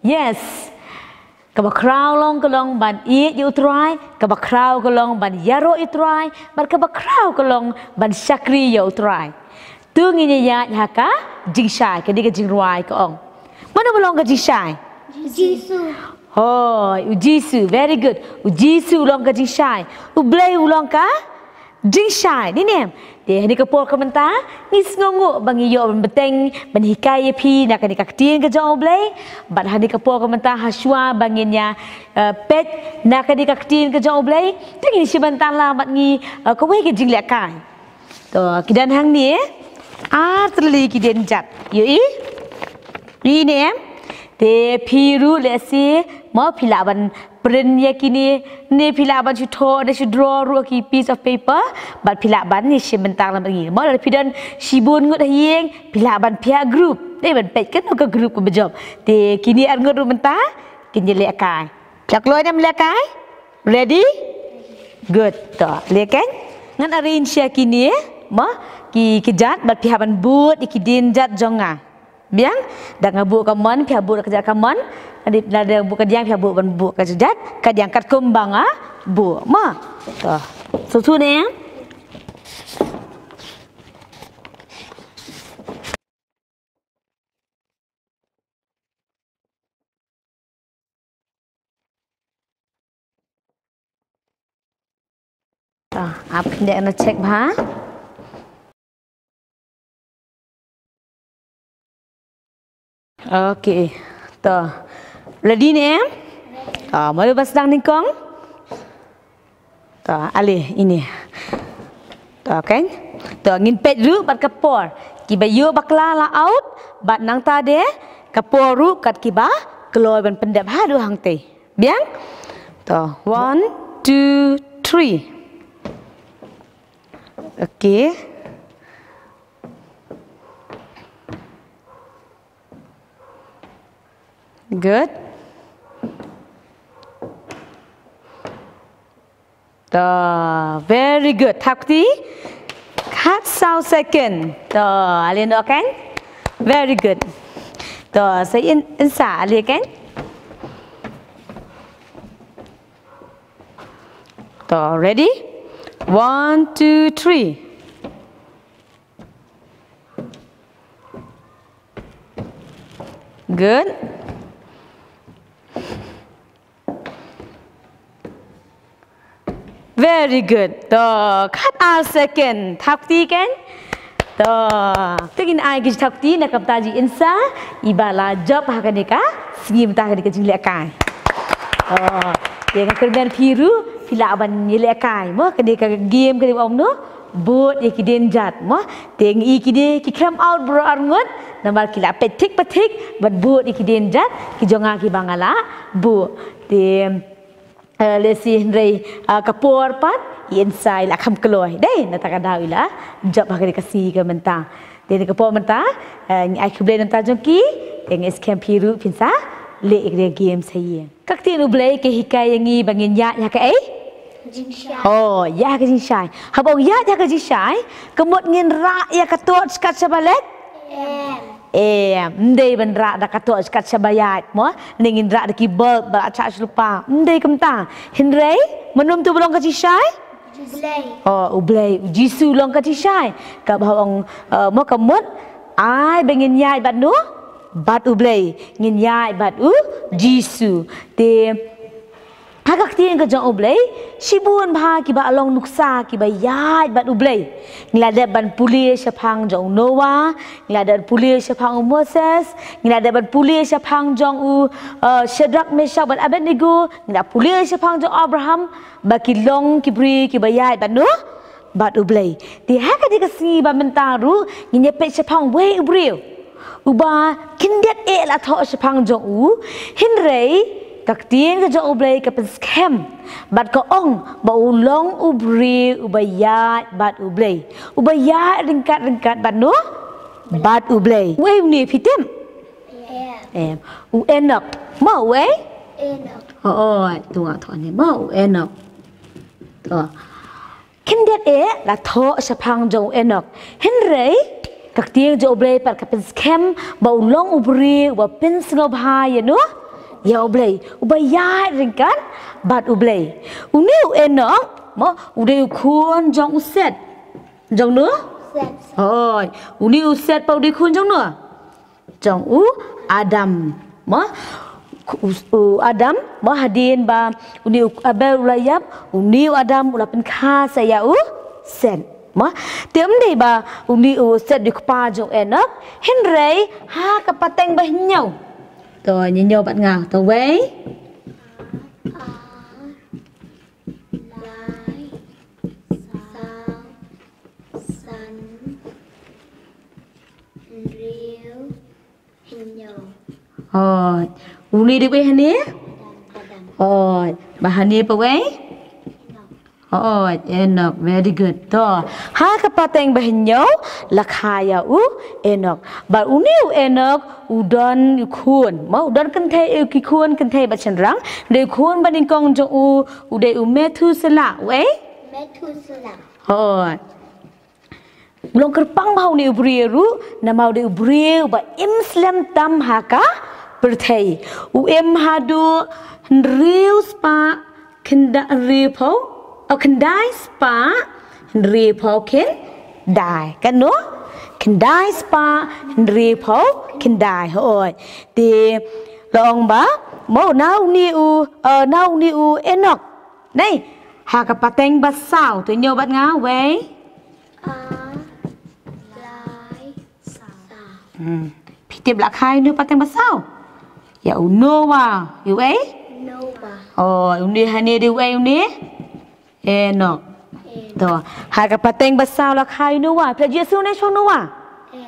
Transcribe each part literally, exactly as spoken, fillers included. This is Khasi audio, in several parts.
Yes. Kaba khraw long ka long ban ïeit ïa u Trai, kaba khraw ka long ban ïaroh ïa u Trai, bad kaba khraw ka long ban shakri ïa u Trai. To ngin ïa ïaid ha ka jingshai, ka dei ka jingrwai ka ong. Mano ba long ka jingshai? Jisu. Hooid, u Jisu, very good. U Jisu u long ka jingshai. U Blei u long ka jingshai, ne em? Te ha kane ka por ka mynta, ngi sngewnguh ba ngi ïoh ban bteng, ban hikai ïa phi na kane ka ktien ka jong u Blei. Bad ha kane ka por ka mynta, ha shuwa ba ngin ïa, eh, peit na kane ka ktien ka jong u Blei, te ngin shim bynta lang bad ngi, eh, kawei ka jinglehkai. To, ki don hangne, ar tylli ki dienjat. Ïohi? Ïohi ne em? Te phi ruh lehse, mo phi lah ban print ïa kine, ne phi lah ban shu thoh, ne shu draw ruh ha ki piece of paper, bad phi lah ban ïa shim bynta lang bad ngi. Mo lada phi don shibun ngut ha ïing, phi lah ban phiah group. Dei ban peit kano ka group kaba jop. Te kine ar ngut ruh mynta, kin ïalehkai. Phi la kloi ne em lehkai? Ready? Good. To, lehkai. Ngan arrange ïa kine, mo, ki, ki jat, bad phi hap ban bud ïa ki dienjat jong nga. Biang, da nga buh kamon, phi hap buh da ka jait kamon. Lada, lada buh kadiang, phi hap buh ban buh ka jait kadiang katkum ba nga buh. Mo. To. Sngewthuh ne em? To, ap khyndiat, ngan check bha. Okay. To. Ready ne em? To, mano ba sdang nyngkong? To, ale, ine. To, kan? To, ngin peit ruh bad ka por. Kiba ïoh bakla la out, bad nangta de, ka por ruh kat kiba kloi ban pyndep haduh hangtei. Biang? To, one, two, three. Okay. Good. To, very good. Thap kti. Khatsaw second. To, ale noh kan? Very good. To, sa in, in sa, ale kan? To, ready? One, two, three. Good. Very good. To, khatar second. Thap kti kan? To, te ngin ai ki jingthap kti na ka bynta jong i Insa, iba la jop ha kane ka sngi mynta ha kane ka jinglehkai. To, te nga kyrmen phi ruh, phi lah ban ïalehkai. Mo, kane ka game kane ba ong no, bud ïa ki dienjat. Mo, te ngi ïohi kine ki khlem out baroh arngut, namar ki la peit thik pa thik, ban bud ïa ki dienjat, ki jong nga kiba nga la buh. Te, eh, lehse hynrei, eh, ka por pat, i Insa i la kham kloi. Dei, nangta ka daw i la jop ha kane ka sngi ka mynta. Te na ka por mynta, eh, ngi ai khublei na ka bynta jong ki, te ngi skhem phi ruh phin sa leh ïa ka game sha ïing. Ka ktien u Blei ka hikai ïa ngi ba ngin ïaid ha kaei? Jingshai. Oh, ïaid ha ka jingshai. Haba ong ïaid ha ka jingshai, ka mut ngin rah ïa ka torch kat shaba leit? Em. Em, ym dei ban rah da ka torch kat shaba ïaid, mo? Ne ngin rah da ki bulb ba la chah sha lypa. Ym dei kumta. Hynrei, mano to ba long ka jingshai? U Blei. Oh, u Blei, u Jisu long ka jingshai. Kaba ong, eh, mo ka mut, ai ba ngin ïaid bad no? Bad u Blei. Ngin ïaid bad u Jisu. Te, ha ka ktien ka jong u Blei, shibun bha kiba long nuksa kiba ïaid bad u Blei. Ngi la dep ban pule shaphang jong u Noah, ngi la dep pule shaphang u Moses, ngi la dep ban pule shaphang jong u, eh, Shadrach, Meshach bad Abednego, ngi la pule shaphang jong u Abraham, ba ki long ki briew kiba ïaid bad no? Bad u Blei. Te ha kane ka sngi ba mynta ruh, ngin ïa peit shaphang uwei u briew uba khyndiat eh la thoh shaphang jong u, hynrei ka ktien ka jong u Blei ka pynskhem bad ka ong ba u long u briew uba ïaid bad u Blei. Uba ïaid ryngkat ryngkat bad no? Bad u Blei. Uei une phi tip? Em. U Enok. Mo uei? Enok. Oh, oh, to nga thoh ne. Mo u Enok. To. Khyndiat eh la thoh shaphang jong u Enok. Hynrei ka ktien jong u Blei pat ka pynskhem ba u long u briew uba pynsngewbha ïa no? Ïa U Blei. Uba ïaid ryngkat bad U Blei. Une u Enok, mo, u dei u khun jong u Set. Jong no? Set. Hooid. Une u Set pat u dei khun jong no? Jong u Adam. Mo? U, u Adam, mo, hadien ba une u Abel u la ïap, une u Adam u la pynkha sa ïa u Set. Mo? Te ym dei ba une u Set u dei u kpa jong u Enok, hynrei ha ka pateng ba hynñiew. To, ngi ñiew bad nga. To, wei. Lai, saw, san, hynriew, hynñiew. Hooid. Une dei wei hangne? Adam. Adam. Hooid. Ba hangne pat wei? Enok. Hooid, Enok, very good. To, ha ka pateng ba hynñiew la kha ïa u Enok. Bad une u Enok u don u khun. Mo, u don kynthei, u ki khun kynthei bad shynrang. Dei u khun ba nyngkong jong u, u dei u Methuselah, wei? Methuselah. Hooid. U long kyrpang bha une u briew ruh, namar u dei u briew ba im slem tam ha ka pyrthei. U im haduh hynriew spah khyndai, hynriew phew, oh, khyndai spah hynriew phew khyndai. Kan no? Khyndai spah hynriew phew khyndai. Hooid. Te la ong ba, mo, na une u, eh, na une u Enok. Nei, ha ka pateng ba saw, to ñiew bad nga, wei. A, lai, saw. Hmm. Phi tip la kha ïa uno u pateng ba saw? Ïa u Noah, ïa u ei? Noah. Oh, une hangne dei u ei une? Enok. Enok. To, ha ka pateng ba saw la kha ïa u Noah. Phi la ju ïohsngew ne shaphang u Noah? Eh.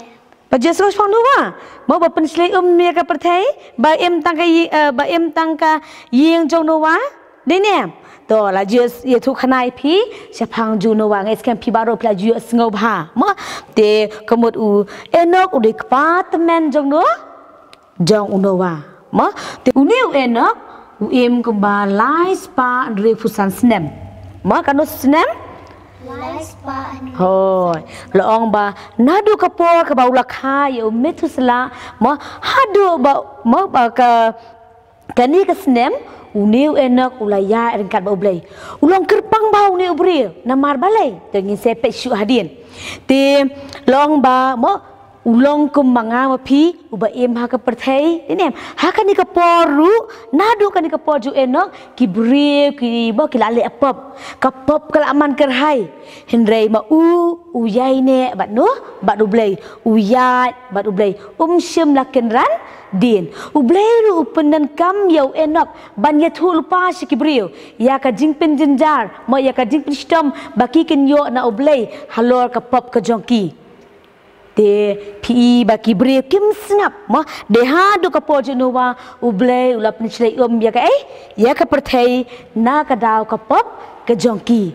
Phi la ju ïohsngew shaphang u Noah? Mo, ba pynshlei um ïa ka pyrthei, ba im tang ka ï-, eh, ba im tang ka ïing jong u Noah? Dei ne em? To, la ju ïathuh khana ïa phi shaphang jong u Noah, nga ngeit skhem phi baroh phi la ju ïohsngew bha. Mo, te ka mut u Enok u dei u kpa tymmen jong u Noah, jong u Noah. Mo, te une u Enok u im kumba lai spah hynriew phew san snem. Mo, katno snem? Lai spah hynriew. Hooid. La ong ba naduh ka por kaba u la kha ïa u Methuselah, mo, haduh ba, mo, ba ka kane ka snem, une u Enok u la ïaid ryngkat bad U Blei. U long kyrpang bha une u briew, namar balei? To ngin sa peit shuh hadien. Te la ong ba, mo, u long kum ma nga ma phi, uba im ha ka pyrthei, dei ne em? Ha kane ka por ruh, naduh kane ka por jong u Enok, ki briew, ki, mo, ki la leh pop. Ka pop ka la man kyrhai. Hynrei ma u, u ïaineh bad no, bad U Blei, u ïaid bad U Blei, um shym la kynran dien. U Blei ruh u pyndonkam ïa u Enok ban ïathuh lypa sha ki briew ïa ka jingpynjynjar, mo, ïa ka jingpynshitom ba ki kin ïoh na U Blei halor ka pop ka jong ki. Te phi i ba ki briew kim sngap, mo, dei haduh ka por jong u Noah, U Blei u la pynshlei um ïa ka, eh, ïa ka pyrthei na ka daw ka pop ka jong ki.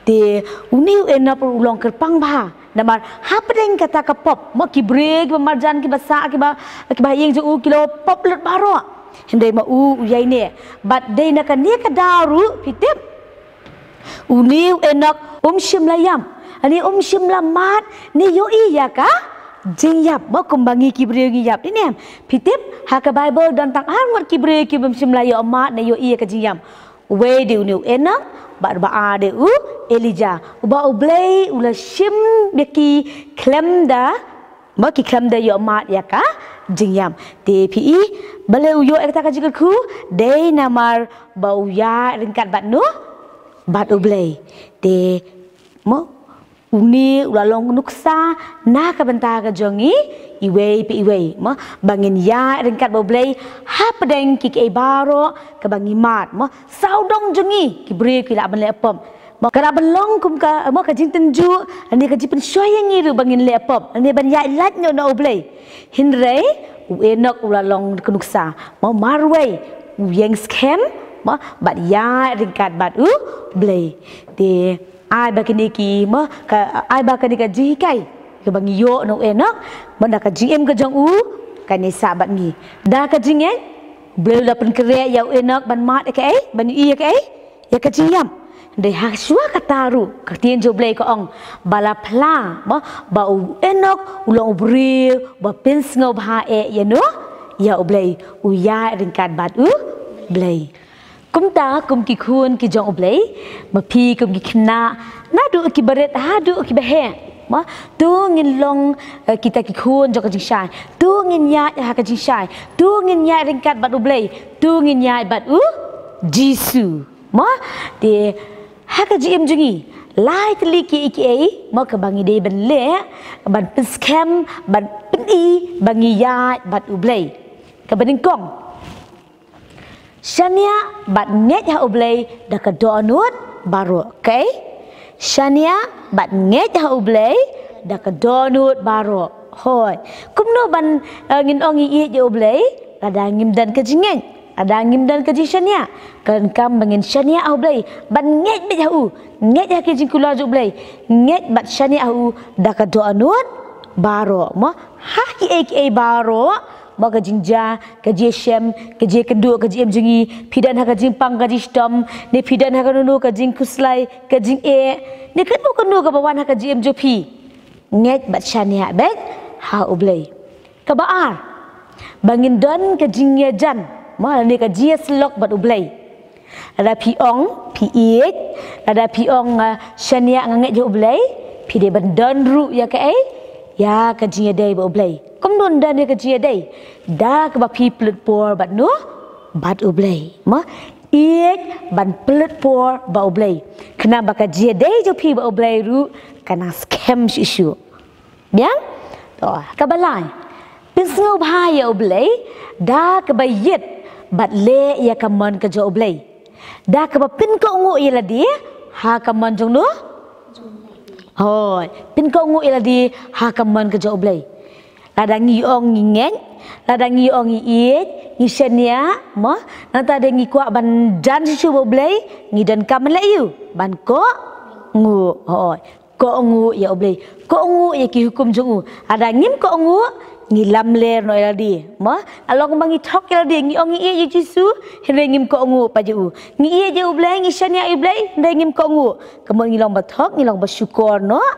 Te une u Enok u long kyrpang bha. Namar hapdeng kata ka pop, mo, ki briew kiba marjan, kiba sah, kiba, kiba ha ïing jong u ki la pop lut baroh. Hynrei ma u, u ïaineh. Bad dei na kane ka daw ruh, phi tip, une u Enok um shym la ïap. Ani um shym la mad ne ïohi ïa ka jingïap. Mo, kumba ngi ki briew ngi ïap, dei ne em? Phi tip, ha ka Baibl don tang ar ngut ki briew kiba um shym la ïoh mad ne ïohi ïa ka jingïap. Uwei dei une u Enok, bad ba ar dei u Elijah. Uba U Blei u la shim ïa ki khlem da, mo, ki khlem da ïoh mad ïa ka jingïap. Te phi i, balei u ïoh ïa kata ka jingkyrkhu? Dei namar ba u ïaid ryngkat bad no, bad U Blei. Te, mo, une u la long nuksa na ka bynta ka jong ngi iwei pa iwei, mo, ba ngin ïaid ryngkat bad U Blei hapdeng ki, kiei baroh kaba ngi mad, mo. Sawdong jong ngi ki briew ki lah ban leh pop. Mo, ka lah ban long kum ka, mo, ka jingtynjuh, lane ka jingpynshoi ïa ngi ruh ba ngin leh pop, lane ban ïaid lait noh na U Blei. Hynrei u Enok u la long ka nuksa, mo, marwei u ïeng skhem, mo, bad ïaid ryngkat bad U Blei. Te ai ba kine ki, mo, ka, ai ba kane ka jinghikai kaba ngi ïoh na u Enok, mo, na ka jingim ka jong u, kan ïasah bad ngi. Da ka jingngeit, U Blei u la pynkhreh ïa u Enok ban mad ïa kaei, ban ïohi ïa kaei, ïa ka jingïap. Hynrei ha shuwa kata ruh, ka ktien jong U Blei ka ong ba la phla, mo, ba u Enok u long u briew ba pynsngewbha eh ïa no, ïa U Blei, u ïaid ryngkat bad U Blei. Kumta kum ki khun ki jong U Blei, ma phi kum ki khynnah, naduh ki barit haduh ki baheh. Ma, to ngin long, eh, kita ki khun jong ka jingshai. To ngin ïaid ha ka jingshai. To ngin ïaid ryngkat bad U Blei. To ngin ïaid bad U Jisu. Ma, te ha ka jingim jong ngi, lai tylli kiei kiei, ma, kaba ngi dei ban leh, ban pynskhem, ban pyni ba ngi ïaid bad U Blei. Kaba nyngkong, shaniah bad ngeit ha U Blei da ka dohnud baroh. Kaei? Shaniah bad ngeit ha U Blei da ka dohnud baroh. Hooid. Kumno ban, eh, ngin ong ngi ïeit ïa U Blei lada ngim don ka jingngeit, lada ngim don ka jingshaniah? Ka donkam ba ngin shaniah ha U Blei, ban ngeit beit ha U, ngeit ha ki jingkular jong U Blei, ngeit bad shaniah ha U da ka dohnud baroh. Ma, ha kiei kiei baroh, ma, ka jingjia, ka jingshem, ka jingkynduh, ka jingim jong ngi, phi don ha ka jingpang ka jingshitom, ne phi don ha kano kano ka jingkhuslai, ka jingeh, ne kano kano kaba wan ha ka jingim jong phi. Ngeit bad shaniah beit ha U Blei. Kaba ar, ba ngin don ka jingïajan, ma, ne ka jingïasyllok bad U Blei. Lada phi ong phi ïeit, lada phi ong, ah, shaniah, nga ngeit ha U Blei, phi dei ban don ruh ïa kaei? Ïa ka jingïadei bad U Blei. Kumno don ïa ka jingïadei? Da kaba phi pynlut por bad no? Bad U Blei. Ma, ïeit ban pynlut por bad U Blei, khnang ba ka jingïadei jong phi bad U Blei ruh kan nang skhem shuh shuh. Biang? To, kaba lai, pynsngewbha ïa U Blei da kaba ïit bad leh ïa ka mon ka jong U Blei. Da kaba pynkohnguh ïa lade ha ka mon jong no? Hooid, pynkohnguh ïa lade ha ka mon ka jong U Blei. Lada ngi ong ngi ngeit, lada ngi ong ngi ïeit, ngi shaniah, ma, nangta de ngi kwah ban jan shuh shuh bad U Blei, ngi donkam ban leh aïu? Ban kohnguh. Hooid. Kohnguh ïa U Blei. Kohnguh ïa ki hukum jong U. Lada ngim kohnguh, ngi lamler noh ïa lade. Ma, la long ba ngi thok ïa lade, ngi ong ngi ïeit ïa U Jisu, hynrei ngim kohnguh pat ïa U. Ngi ïeit ïa U Blei, ngi shaniah ïa U Blei, hynrei ngim kohnguh. Ka mut ngi long ba thok, ngi long ba shukor noh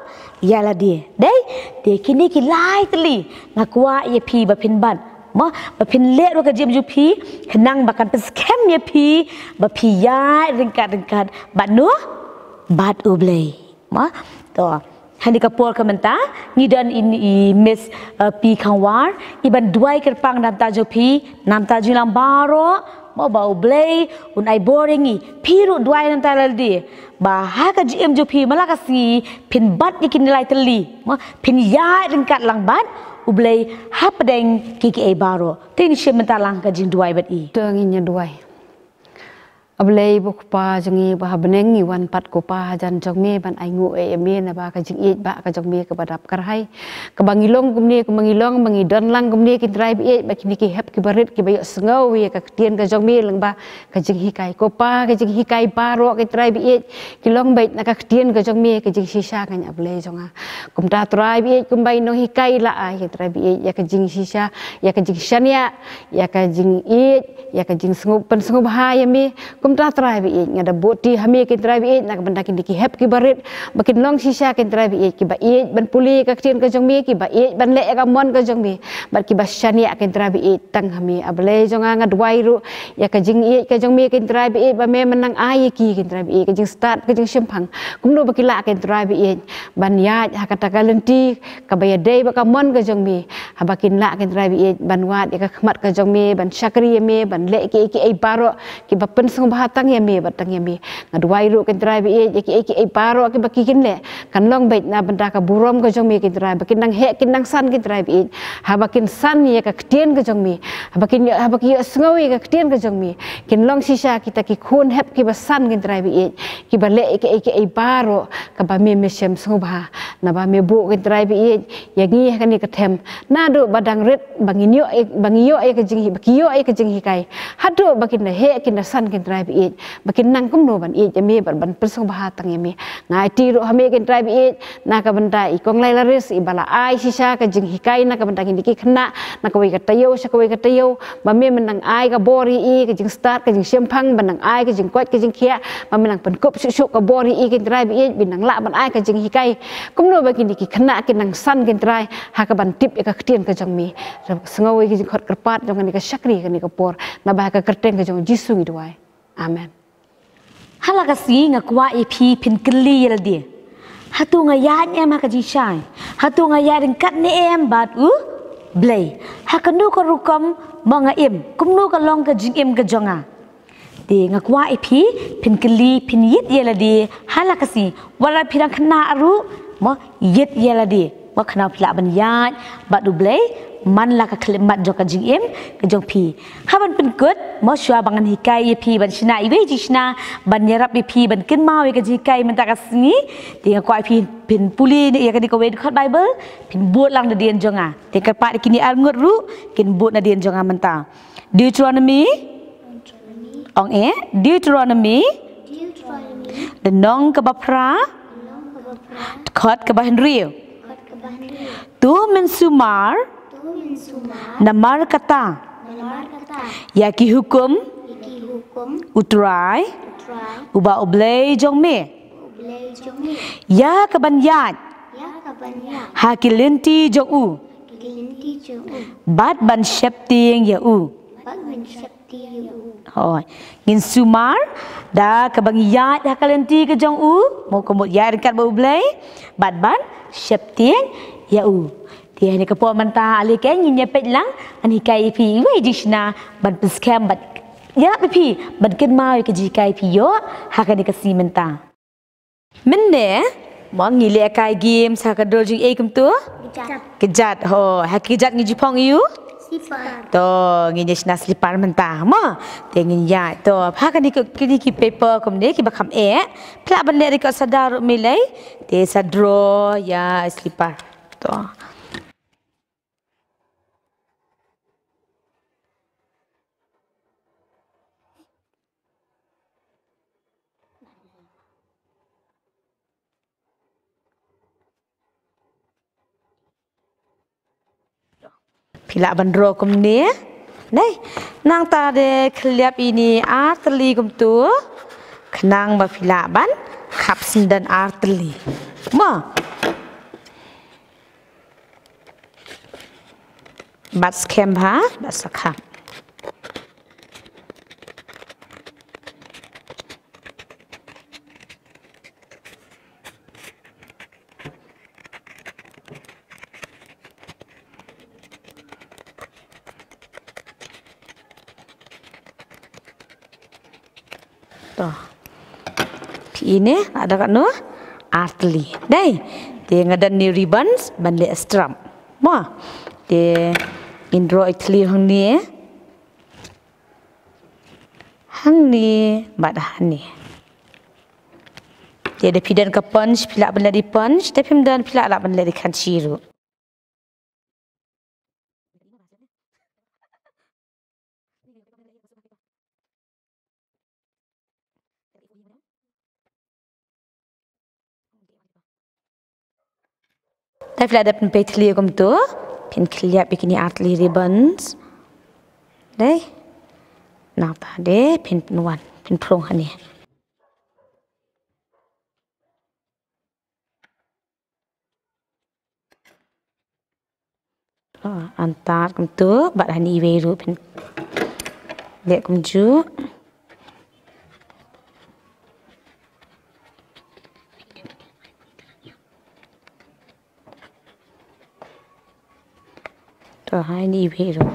ïa lade. Dei, te kine ki lai tylli nga kwah ïa phi ba phin bat. Ma, ba phin leh ruh ka jingim jong phi, khnang ba kan pynskhem ïa phi ba phi ïaid ryngkat ryngkat bad no? Bad U Blei. Ma, to, ha kane ka por ka mynta ngi don i, i Miss, uh, P Khangwar, i ban duwai kyrpang na ka bynta jong phi, na ka bynta jingïalang baroh, ma, ba U Blei un ai bor ïa ngi. Phi ruh duwai na ka bynta lade, ba ha ka jingim jong phi man la ka sngi phin bat ïa kine lai tylli, ma, phin ïaid ryngkat lang bad U Blei hapdeng kiei kiei baroh. Te ngin shim bynta lang ka jingduwai bad i. To ngin ïa duwai. A Blei, ba U Kpa jong ngi ba ha bneng, ngi wan pat, ko Pa, hajan jong me ban ainguh ïa me naba ka jingïeit ba ka jong me kaba dap kyrhai, kaba ngi long kumne, kaba ngi long, ba ngi don lang kumne, ko Trai ba ïeit, ba kine ki hep ki barit kiba ïohsngew ïa ka ktien ka jong me lyngba ka jinghikai, ko Pa, ka jinghikai baroh, ko Trai ba ïeit, ki long beit na ka ktien ka jong me, ka jingshisha, ko A Blei jong nga. Kumta Trai ba ïeit, kumba i nonghikai i la ai, ko Trai ba ïeit, ïa ka jingshisha, ïa ka jingshaniah, ïa ka jingïeit, ïa ka jingsngewbha, pynsngewbha ïa me. Kumta Trai ba ïeit, nga da buh ti ha me, ko Trai ba ïeit, na ka bynta kine ki hep ki barit, ba kin long shisha, ko Trai ba ïeit, kiba ïeit ban pule ïa ka ktien ka jong me, kiba ïeit ban leh ïa ka mon ka jong me, bad kiba shaniah, ko Trai ba ïeit, tang ha me. A Blei jong nga, nga duwai ruh ïa ka jingïeit ka jong me, ko Trai ba ïeit, ba me mynta nang ai ïa ki, ko Trai ba ïeit, ka jingstad, ka jingshemphang, kumno ba ki lah, ko Trai ba ïeit, ban ïaid ha kata ka lynti kaba ïadei bad ka mon ka jong me, haba kin lah, ko Trai ba ïeit, ban wad ïa ka khmat ka jong me, ban shakri ïa me, ban leh kiei kiei baroh kiba pynsngewbha tang ïa me bad tang ïa me. Nga duwai ruh, ko Trai ba ïeit, ïa kiei kiei baroh kiba ki kin leh, kan long beit na bynta ka burom ka jong me, ko Trai, ba kin nang heh, kin nang san, ko Trai ba ïeit, haba kin san ïa ka ktien ka jong me, haba kin ïoh, haba kin ïohsngew ïa ka ktien ka jong me, kin long shisha kita ki khun hep kiba san, ko Trai ba ïeit, kiba leh ïa kiei kiei baroh kaba me, me shem sngewbha. Naba me buh, ko Trai ba ïeit, ïa ngi ha kane ka them, naduh ba dang rit ba ngin ïoh, ba ngi ïoh ïa ka jinghi, ba ki ïoh ïa ka jinghikai, haduh ba kin da heh, kin da san, ko Trai Ba ïeit, ba kin nang kumno ban ïeit ïa me, ban, ban pynsngewbha tang ïa me. Nga aiti ruh ha me ko Trai ba ïeit, na ka bynta i Kong Lailaris, i ba la ai shisha ka jinghikai na ka bynta kine ki khynnah, na kawei ka taïew sha kawei ka taïew, ba me mynta nang ai ka bor ïa i, ka jingstad, ka jingshemphang, ba nang ai ka jingkoit ka jingkhiah, ba me nang pynkup shuh shuh ka bor ïa i ko Trai ba ïeit, ba nang lah ban ai ka jinghikai. Kumno ba kine ki khynnah kin nang san ko Trai, ha kaban tip ïa ka ktien ka jong me. Sngew ïa ka jingkhot kyrpad jong kane ka shakri kane ka por, naba ha ka kyrteng ka jong u Jisu ngi duwai. Amen. Ha la ka sngi nga kwah ïa phi phin kylli ïa lade, hato nga ïaid em ha ka jingshai? Hato nga ïaid ryngkat ne em bad U Blei? Ha kano ka rukom mo nga im? Kumno ka long ka jingim ka jong nga? Te nga kwah ïa phi phin kylli, phin ïit ïa lade ha la ka sngi. Wat la phi dang khynnah ruh mo, ïit ïa lade. Mo, khnang phi lah ban ïaid bad U Blei man la ka khyllipmat jong ka jingim ka jong phi. Ha ban pynkut mo, shuwa ba ngan hikai ïa phi ban shna iwei i jingshna ban ïarap ïa phi ban kynmaw ïa ka jinghikai mynta ka sngi, te nga kwah ïa phi phin pule ïa kane kawei dkhot Baibl, phin bud lang nadien jong nga. Te kyrpad ïa kine ar ngut ruh kin bud nadien jong nga mynta. Deuteronomy. Ong eh, Deuteronomy. Lynnong kaba phra, dkhot kaba hynriew. To mynsumar namar kata ïa ki hukum U Trai, uba U Blei jong me, ïa kaban ïaid ha ki lynti jong u bad ban sheptieng ïa u. Hooid. Ngin sumar da kaba ngi ïaid ha ka lynti ka jong u, mo, ka mut ïaid ryngkat bad U Blei bad ban sheptieng ïa u. Te ha kane ka por mynta, ale, ngin ïa peit lang, ngan hikai ïa phi iwei i jingshna ban pynskhem bad ïarap ïa phi ban kynmaw ïa ka jinghikai phi ïoh ha kane ka sngi mynta. Mynne mo, ngi leh kai game sa ka dor jingïeit kumto? Kjat. Kjat, ho. Ha kjat ngi ju phong ïa u? Slipper. To, ngin ïa shna slipper mynta mo. Te ngin ïa, to, ha kane ki, kine ki paper kumne kiba kham eh, phi lah ban leh record sa da ruh, me lei. Te sa draw ïa slipper. To. Phi lah ban draw kumne. Nai, nangta de khylliap ïa ine artylli kumto, khnang ba phi lah ban khap syndon artylli mo. Bad skhem bha, bad sa khap. To. Phi ine, la da katno? Artylli. Dei. Te nga don ne ribbons ban leh strap mo. Te ngin draw ïa ki thliew hangne. Hangne bad hangne. Te da phi don ka punch, phi lah ban leh da i punch, da phim don, phi lah lah ban leh da i khanchi ruh. Te phi la dep pynpei thliew kumto, phin khylliap ïa kine artylli ribbons. Dei. Nangta de phin pynwan, phin phrung hangne. Ah, antad kumto, bad hangne iwei ruh phin leh kumjuh. To, hangne iwei ruh.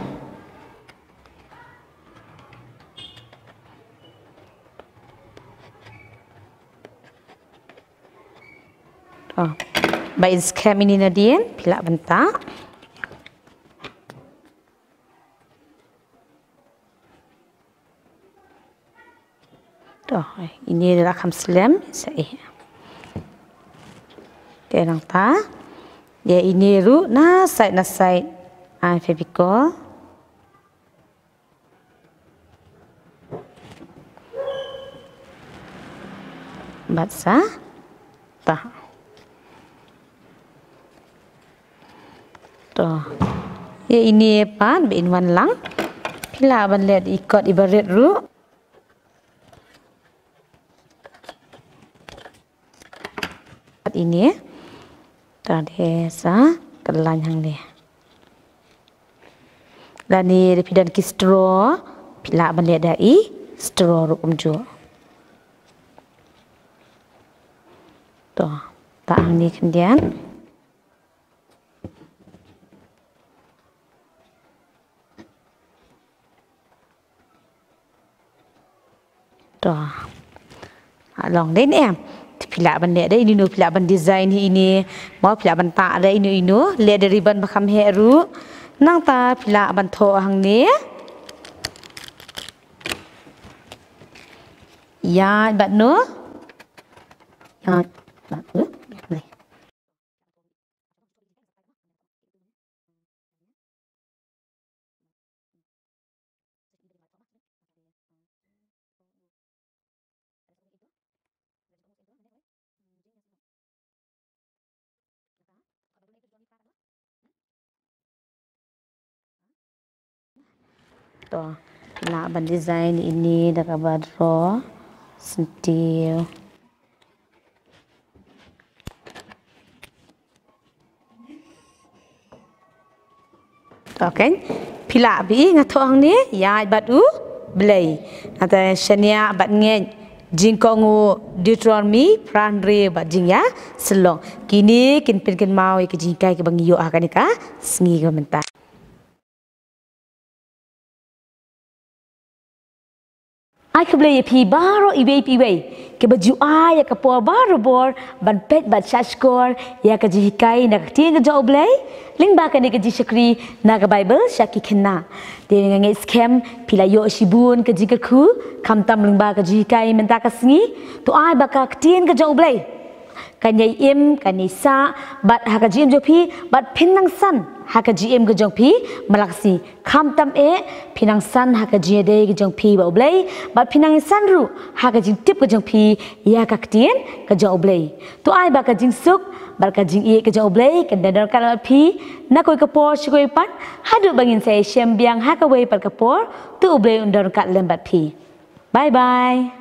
To, ba in skhem ine nadien, phi lah ban tah. To, ine ruh la kham slem sa eh. Te nangta. Ïa ine ruh na side na side. Ai Fevicol. Bad sa. Ta. To. Ïa ine pat ba in wan lang. Phi lah ban leh da i kot iba rit ruh. Ine. Ta de sa kyllain hangne. Lane da phi don ki straw, phi lah ban leh da i straw ruh kumjuh. To, ta hangne khyndiat. To. Ha, long dei ne em. Phi lah ban leh da ino ino, phi lah ban design hi ine. Mo phi lah ban tah da ino ino. Leh da ribbon ba kham heh ruh. Nangta phi lah ban thoh hangne. Ïa, bad no. Ïa, bad no. To, lah ban design ine da kaba draw. Sentiew. To, kan? Phi lah ban ïa nga thoh hangne, ïa bad u Blei. Nangta shaniah bad ngeit jingkohnguh Deuteronomy phra hynriew bad jingïasyllok. Kine kin pynkynmaw ïa ka jinghikai kaba ngi ïoh ha kane ka sngi kaba mynta. Ai khublei ïa phi baroh iwei pa iwei kiba ju ai ïa ka por barabor ban peit bad shahshkor ïa ka jinghikai na ka ktien ka jong U Blei lyngba kane ka jingshakri na ka Baibl sha ki khynnah. Te nga ngeit skhem phi la ïoh shibun ka jingkyrkhu khamtam lyngba ka jinghikai mynta ka sngi. To ai ba ka ktien ka jong U Blei kan ïai im, kan ïai sah bad ha ka jingim jong phi, bad phin nang san ha ka jingim ka jong phi man la ka sngi. Khamtam eh, phin nang san ha ka jingïadei ka jong phi bad U Blei, bad phin nang san ruh ha ka jingtip ka jong phi ïa ka ktien ka jong U Blei. To ai ba ka jingsuk bad ka jingïeit ka jong U Blei kan don ryngkat bad phi na kawei ka por sha kawei pat, haduh ba ngin sa ïashem biang ha kawei pat ka por. To U Blei un don ryngkat lem bad phi. Bye bye.